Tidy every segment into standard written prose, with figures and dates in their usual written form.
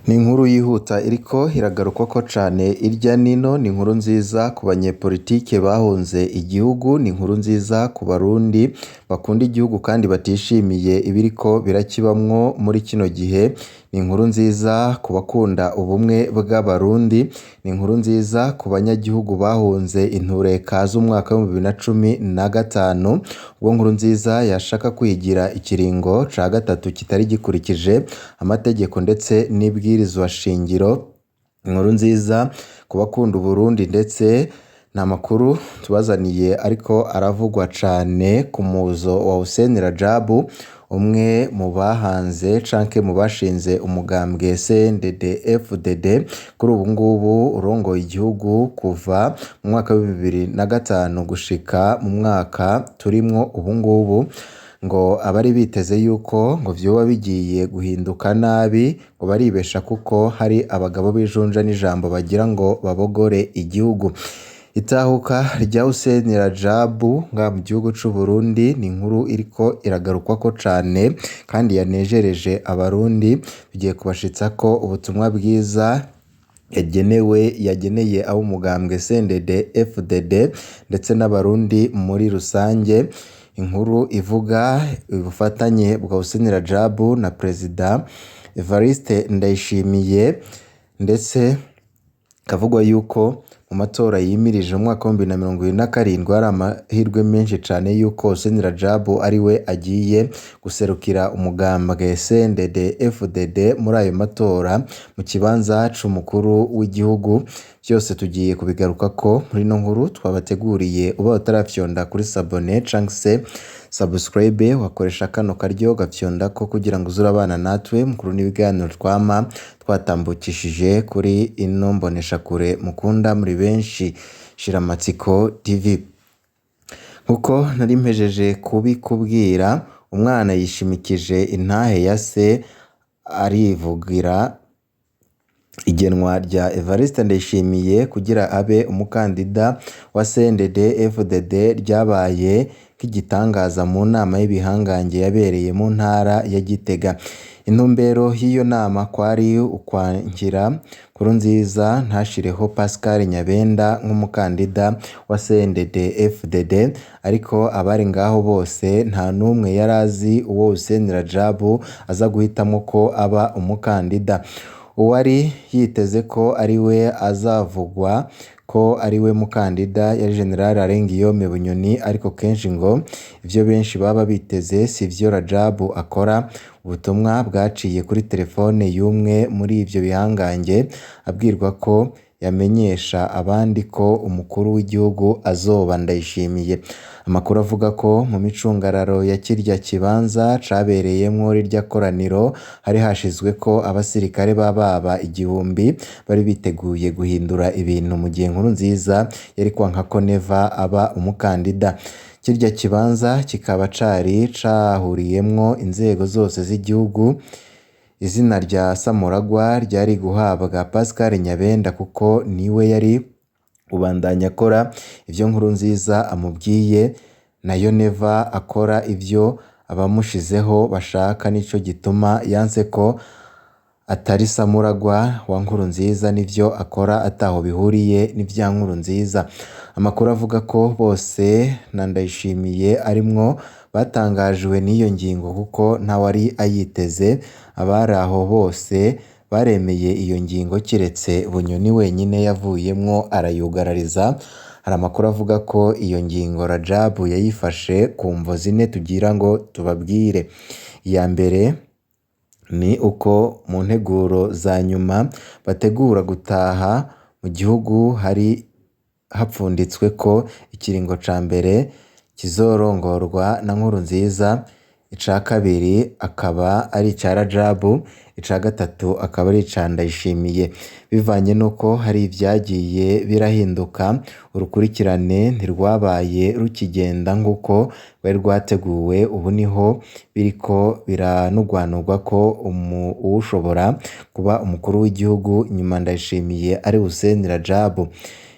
Ni inkuru yihuta iriko iragarukwako cane irya nino, ni inkuru nziza ku banyepolitike bahunze igihugu, ni inkuru nziza ku barundi bakunda igihugu kandi batishimiye ibiriko birakibamwo muri kino gihe, ni inkuru nziza ku bakunda ubumwe bw'abarundi, ni inkuru nziza ku banyagihugu bahunze intureka z'umwaka w'2015, ubwo Nkurunziza yashaka kwigira ikiringo ca gatatu kitari gikurikije amategeko ndetse n'ibwirizwa shingiro, inkuru nziza ku bakunda Uburundi ndetse ni amakuru tubazaniye ariko aravugwa cane ku muzo wa Hussein Rajabu, umwe mu bahanze canke mu bashinze umugambwe CNDD-FDD, kuri ubu ngubu urongoye igihugu kuva mu mwaka w'2005 gushika mu mwaka turimwo ubu ngubu, ngo abari biteze yuko ngo vyoba bigiye guhinduka nabi ngo baribesha kuko hari abagabo b'ijunja n'ijambo bagira ngo babogore igihugu. Itahuka rya Hussein Rajabu ngaha mu gihugu c'Uburundi ni inkuru iriko iragarukwako cane kandi yanejereje abarundi, tugiye kubashitsako ubutumwa bwiza yagenewe yageneye ab'umugambwe CNDD-FDD ndetse n'abarundi muri rusange, inkuru ivuga ubufatanye bwa Hussein Rajabu na Perezida Evariste Ndayishimiye ndetse bikavugwa yuko mu matora yimirije mu mwaka w'2027 hari amahirwe menshi cane yuko Hussein Rajabu ariwe agiye guserukira umugambwe CNDD-FDD muri ayo matora mu kibanza c'umukuru w'igihugu, vyose tugiye kubigarukako muri ino nkuru twabateguriye, uba utarafyonda kuri s'abonner canke se subscribe wakoresha kano karyo ugafyondako kugira ngo uze urabana natwe mukuru n'ibiganiro twama twatambukishije kuri ino mboneshakure mukunda muri benshi Shiramatsiko TV. Nkuko nari mpejeje kubikubwira, umwana yishimikije intahe ya se arivugira igenwa rya Evariste Ndayishimiye kugira abe umukandida wa CNDD-FDD ryabaye nk'igitangaza mu nama y'ibihangange yabereye mu ntara ya Gitega. Intumbero y'iyo nama kwari ukwangira Nkurunziza ntashireho Pascal Nyabenda nk'umukandida wa CNDD-FDD, ariko abari ngaho bose nta n'umwe yari azi uwo Hussein Rajabu aza guhitamwo ko aba umukandida. Uwari yiteze ko ariwe azavugwa ko ariwe mukandida yari General Alain Guillaume Bunyoni, ariko kenshi ngo ivyo benshi baba biteze sivyo Rajabu akora. Ubutumwa bwaciye kuri telefone y'umwe muri ivyo bihangange abwirwa ko yamenyesha abandi ko umukuru w'igihugu azoba Ndayishimiye. Amakuru avuga ko mu micungararo ya kirya kibanza cabereyemwo rirya koraniro hari hashizweko abasirikare b'ababa 1000 bari biteguye guhindura ibintu mu gihe Nkurunziza yari kwanka ko Neva aba umukandida. Kirya kibanza kikaba cari cahuriyemwo inzego zose z'igihugu, izina rya Samuragwa ryari guhabwa Pascal Nyabenda kuko niwe yari kubandanya akora ivyo Nkurunziza amubwiye, nayo Neva akora ivyo abamushizeho bashaka nico gituma yanse ko atari Samuragwa wa Nkurunziza n'ivyo akora ataho bihuriye n'ivya Nkurunziza. Amakuru avuga ko bose na Ndayishimiye arimwo batangajwe n'iyo ngingo kuko ntawari ayiteze, abari aho bose baremeye iyo ngingo kiretse Bunyoni wenyine yavuyemwo arayugarariza. Hari amakuru avuga ko iyo ngingo Rajabu yayifashe ku mvo zine tugira ngo tubabwire. Iya mbere ni uko mu nteguro za nyuma bategura gutaha mu gihugu hari hapfunditswe ko ikiringo ca mbere kizorongorwa na Nkurunziza, ica kabiri akaba ari ica Rajabu, ica gatatu akaba ari ica Ndayishimiye. Bivanye n'uko hari ivyagiye birahinduka, urukurikirane ntirwabaye rukigenda nk'uko rwari rwateguwe, ubu niho biriko biranugwanugwa ko uwushobora kuba umukuru w'igihugu nyuma Ndayishimiye ari Hussein Rajabu.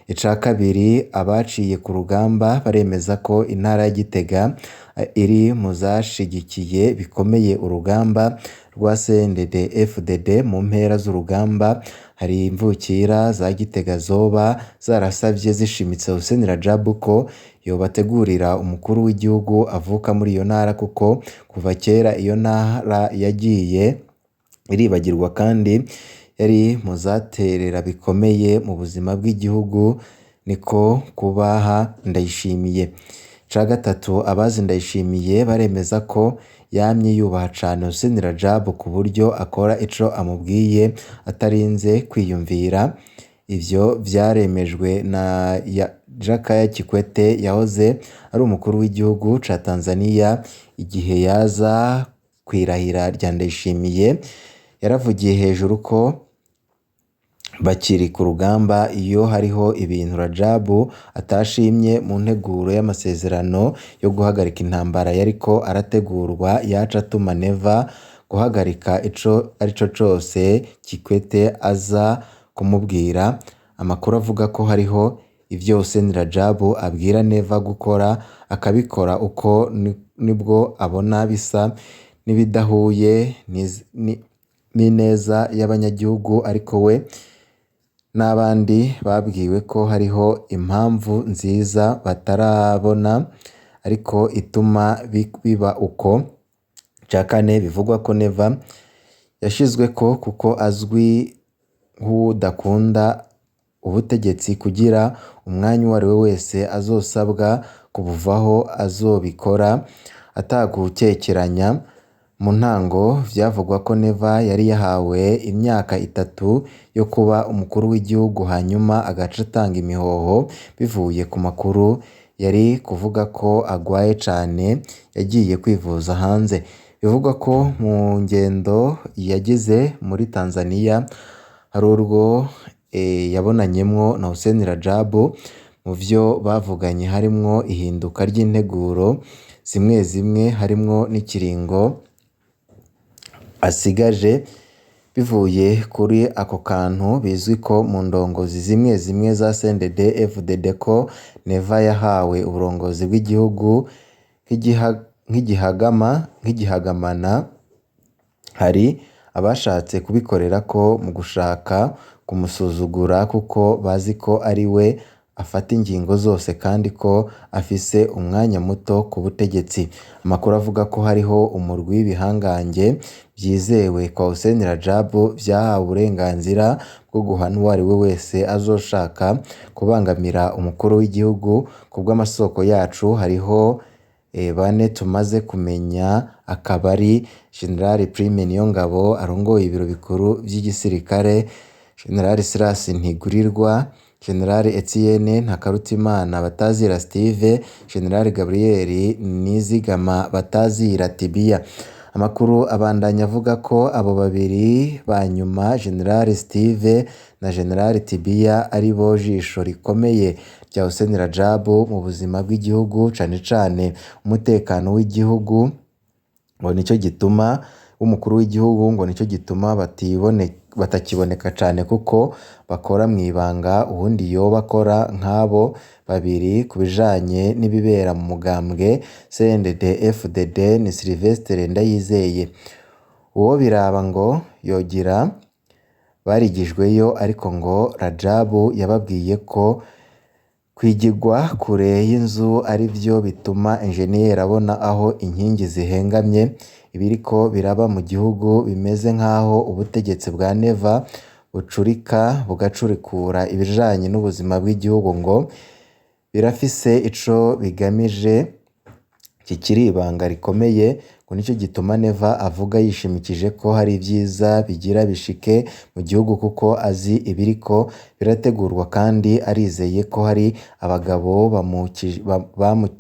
Ica kabiri, abaciye ku rugamba baremeza ko intara ya Gitega iri mu zashigikiye bikomeye urugamba rwa CNDD-FDD. Mu mpera z'urugamba hari imvukira za Gitega zoba zarasavye zishimitse Hussein Rajab ko yobategurira umukuru w'igihugu avuka muri iyo ntara, kuko kuva kera iyo ntara yagiye iribagirwa kandi yari mu zaterera bikomeye mu buzima bw'igihugu, niko kubaha Ndayishimiye. Ica gatatu, abazi Ndayishimiye baremeza ko yamye yubaha cane Hussein Rajab ku buryo akora ico amubwiye atarinze kwiyumvira. Ivyo vyaremejwe na Jakaya Kikwete yahoze ari umukuru w'igihugu ca Tanzania igihe yaza kw'irahira rya Ndayishimiye. Yaravugiye hejuru ko bakiri ku rugamba iyo hariho ibintu Rajab atashimye mu nteguro y'amasezerano yo guhagarika intambara yariko arategurwa, yaca atuma Neva guhagarika ico arico cose Kikwete aza kumubwira. Amakuru avuga ko hariho ivyo Hussein Rajab abwira Neva gukora akabikora uko nibwo abona bisa n'ibidahuye n'ineza y'abanyagihugu, ariko we n'abandi babwiwe ko hariho impamvu nziza batarabona ariko ituma biba uko. Ica kane, bivugwa ko Neva yashizweko kuko azwi nk'uwudakunda ubutegetsi, kugira umwanya uwariwe wese azosabwa kubuvaho azobikora atagukekeranya. Mu ntango vyavugwa ko Neva yari yahawe imyaka 3 yo kuba umukuru w'igihugu, hanyuma agaca atanga imihoho bivuye ku makuru yari kuvuga ko agwaye cane yagiye kwivuza hanze. Bivugwa ko mu ngendo yagize muri Tanzania hari urwo yabonanyemwo na Hussein Rajab. Mu vyo bavuganye harimwo ihinduka ry'integuro zimwe zimwe, harimwo n'ikiringo asigaje. Bivuye kuri ako kantu bizwi ko mu ndongozi zimwe zimwe za CNDD-FDD ko Neva yahawe uburongozi bw'igihugu nk'igihagamana, hari abashatse kubikorerako mu gushaka kumusuzugura kuko bazi ko ari we afata ingingo zose kandi ko afise umwanya muto ku butegetsi. Amakuru avuga ko hariho umurwi w'ibihangange vyizewe kwa Hussein Rajab vyahawe uburenganzira bwo guhana uwariwe wese azoshaka kubangamira umukuru w'igihugu. Kubw'amasoko yacu hariho bane tumaze kumenya, akaba ari General Prime Niyongabo arongoye ibiro bikuru vy'igisirikare, General Silas Ntigurirwa, General Etienne Ntakarutimana Batazira Steve, General Gabriel Nizigama Batazira Tibia. Amakuru abandanya avuga ko abo babiri ba nyuma, General Steve na General Tibia, ari bo jisho rikomeye rya Hussein Rajab mu buzima bw'igihugu, cane cane umutekano w'igihugu, ngo nico gituma w'umukuru w'igihugu, ngo nico gituma batakiboneka cane kuko bakora mw'ibanga. Uwundi yoba akora nk'abo babiri ku bijanye n'ibibera mu mugambwe CNDD-FDD ni Sylvestre Ndayizeye. Uwo biraba ngo yogira barigijweyo, ariko ngo Rajab yababwiye ko kwigirwa kure y'inzu arivyo bituma enjeniyeri abona aho inkingi zihengamye. Ibiriko biraba mu gihugu bimeze nk'aho ubutegetsi bwa Neva bucurika bugacurikura ibijanye n'ubuzima bw'igihugu, ngo birafise ico bigamije kikiri ibanga rikomeye. Ngo nico gituma Neva avuga yishimikije ko hari ivyiza bigira bishike mu gihugu, kuko azi ibiriko birategurwa kandi arizeye ko hari abagabo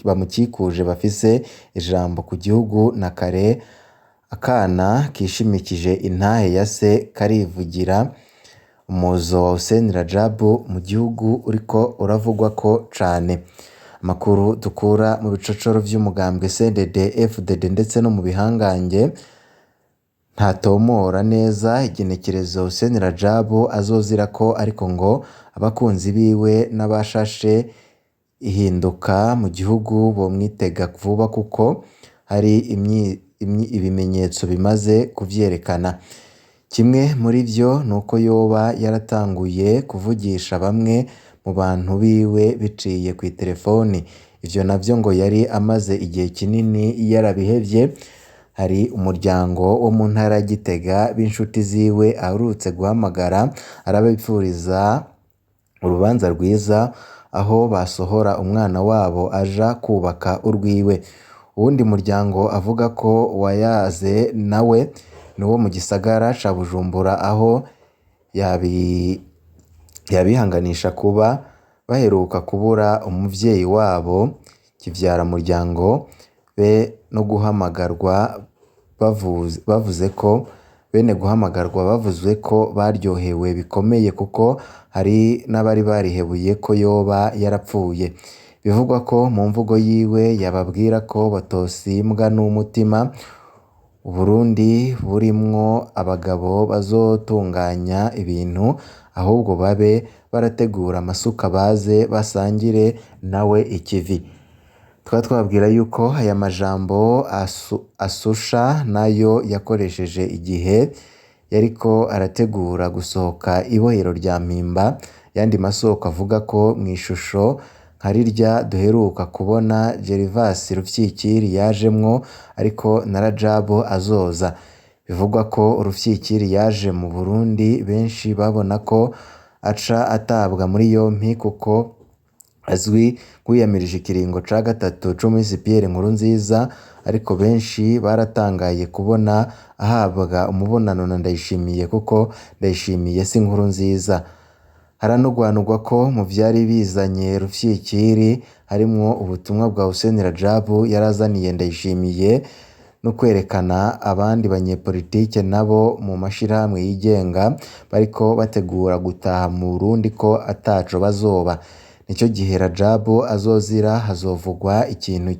bamukikuje bafise ijambo ku gihugu. Na kare akana kishimikije intahe ya se karivugira. Umuzo wa Hussein Rajab mu gihugu uriko uravugwako cane. Amakuru dukura mu bicocoro vy'umugambwe CNDD-FDD ndetse no mu bihangange Ntatomora neza igenekerezo Hussein Radjabu azozirako, ariko ngo abakunzi biwe n'abashashe ihinduka mu gihugu bomwitega vuba kuko hari ibimenyetso bimaze kuvyerekana. Kimwe muri vyo nuko yoba yaratanguye kuvugisha bamwe mu bantu biwe biciye kw'iterefoni. Ivyo navyo ngo yari amaze igihe kinini yarabihevye. Hari umuryango wo mu ntara ya Gitega b'inshuti ziwe aherutse guhamagara arabipfuriza urubanza rwiza, aho basohora umwana wabo aja kubaka urwiwe. Uwundi muryango avuga ko wayaze nawe ni uwo mu gisagara ca Bujumbura, aho yabihanganisha kuba baheruka kubura umuvyeyi wabo kivyaramuryango, be no guhamagarwa bavuze ko bene guhamagarwa bavuze ko baryohewe bikomeye kuko hari n'abari barihebuye ko yoba yarapfuye. Bivugwa ko mu mvugo yiwe yababwira ko batosimbwa n'umutima, Uburundi burimwo abagabo bazotunganya ibintu, ahubwo babe barategura amasuka baze basangire nawe ikivi. Tukaba twababwira yuko aya majambo asusha nayo yakoresheje igihe yariko arategura gusohoka ibohero rya Mpimba. Ayandi masoko avuga ko mw'ishusho nka rirya duheruka kubona Gervas Rufyikiri yajemwo, ariko na Radjabu azoza. Bivugwa ko Rufyikiri yaje mu Burundi benshi babona ko aca atabwa muri yompi kuko azwi nk'uwiyamirije ikiringo ca gatatu c'umuhisi Pierre Nkurunziza, ariko benshi baratangaye kubona ahabwa umubonano na Ndayishimiye kuko Ndayishimiye si Nkurunziza. Haranugwanugwa ko mu vyari bizanye Rufyikiri harimwo ubutumwa bwa Hussein Radjabu yarazaniye Ndayishimiye no kwerekana abandi banyepolitike nabo mu mashirahamwe yigenga bariko bategura gutaha mu Burundi ko ataco bazoba. Nico gihe Radjabu azozira hazovugwa ikintu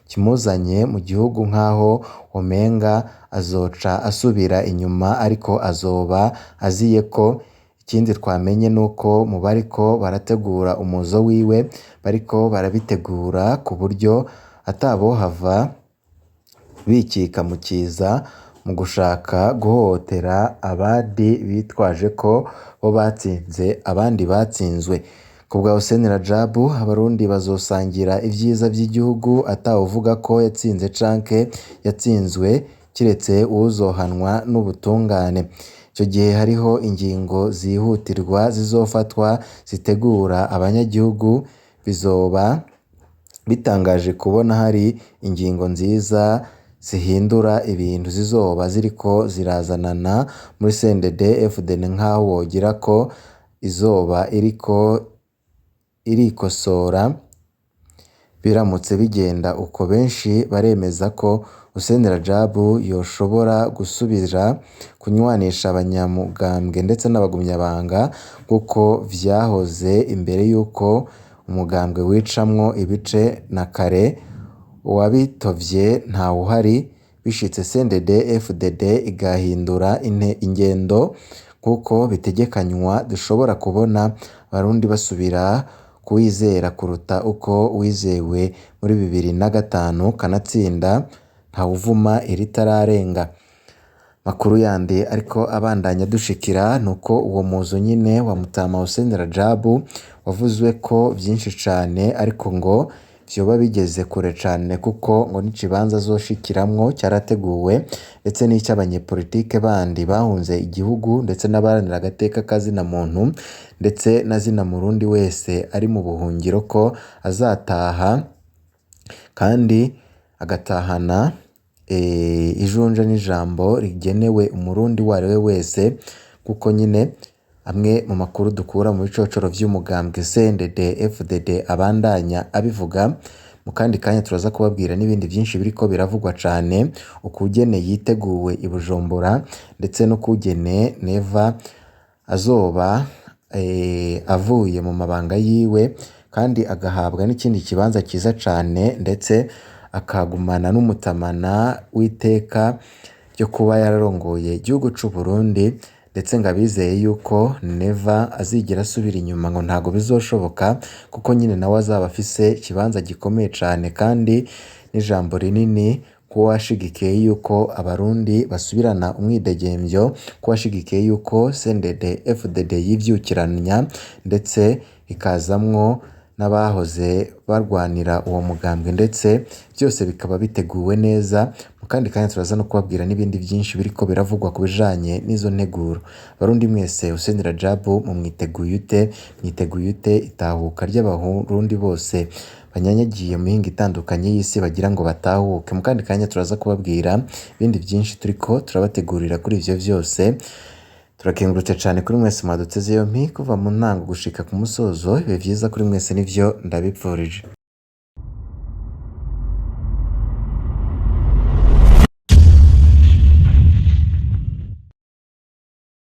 kimuzanye mu gihugu nkaho womenga azoca asubira inyuma, ariko azoba aziye ko. Ikindi twamenye nuko mu bariko barategura umuzo wiwe bariko barabitegura ku buryo atabohava bikika mu kiza mu gushaka guhohotera abandi bitwaje ko bo batsinze abandi batsinzwe. Kubwa Hussein Radjabu, abarundi bazosangira ivyiza vy'igihugu atawuvuga ko yatsinze canke yatsinzwe, kiretse uwuzohanwa n'ubutungane. Ico gihe hariho ingingo zihutirwa zizofatwa zitegura abanyagihugu. Bizoba bitangaje kubona hari ingingo nziza zihindura ibintu zizoba ziriko zirazanana muri CNDD FDD, nkaho wogira ko izoba iriko irikosora. Biramutse bigenda uko, benshi baremeza ko Hussein Radjabu yoshobora gusubira kunywanisha abanyamugambwe ndetse n'abagumyabanga nkuko vyahoze imbere yuko umugambwe wicamwo ibice na kare uwabitovye ntawuhari. Bishitse CNDD FDD igahindura ingendo nkuko bitegekanywa, dushobora kubona abarundi basubira kuwizera kuruta uko wizewe muri 2005, kanatsinda ntawuvuma iritararenga. Makuru yandi ariko abandanya dushikira nuko uwo muzo nyine wa Mutama Hussein Radjabu wavuzwe ko vyinshi cane, ariko ngo vyoba bigeze kure cane kuko ngo n'ikibanza azoshikiramwo cyarateguwe, ndetse n'icy'abanyepolitike bandi bahunze igihugu, ndetse n'abaharanira agateka ka zina muntu, ndetse na zina murundi wese ari mu buhungiro ko azataha kandi agatahana ijunja n'ijambo rigenewe umurundi uwo ari we wese, kuko nyine amwe mu makuru dukura mu bicocoro vy'umugambwe CNDD FDD abandanya abivuga. Mu kandi kanya turaza kubabwira n'ibindi byinshi biriko biravugwa cane, ukugene yiteguwe i Bujumbura, ndetse n'ukugene Neva azoba avuye mu mabanga yiwe kandi agahabwa n'ikindi kibanza ciza cane, ndetse akagumana n'umutamana w'iteka ryo kuba yararongoye igihugu c'u Burundi, ndetse ngo abizeye yuko Neva azigera asubira inyuma ngo ntago bizoshoboka, kuko nyine nawe azaba afise ikibanza gikomeye cane kandi n'ijambo rinini k'uwashigikiye yuko abarundi basubirana umwidegemvyo, k'uwashigikiye yuko CNDD FDD yivyukiranya ndetse ikazamwo n'abahoze barwanira uwo mugambwe, ndetse byose bikaba biteguwe neza. Mu kandi kanya turaza no kubabwira n'ibindi byinshi biriko biravugwa ku bijanye n'izo nteguro. Barundi mwese, Hussein Rajabu mumwiteguye ute? Mwiteguye ute itahuka ry'abarundi bose banyanyagiye mu mihingo itandukanye y'isi bagira ngo batahuke? Mu kandi kanya turaza kubabwira ibindi byinshi turiko turabategurira kuri ivyo vyose. Turakengurutse cane kuri mwese mwaduteze yompi kuva mu ntango gushika ku musozo. Ibihe vyiza kuri mwese nivyo ndabipfurije.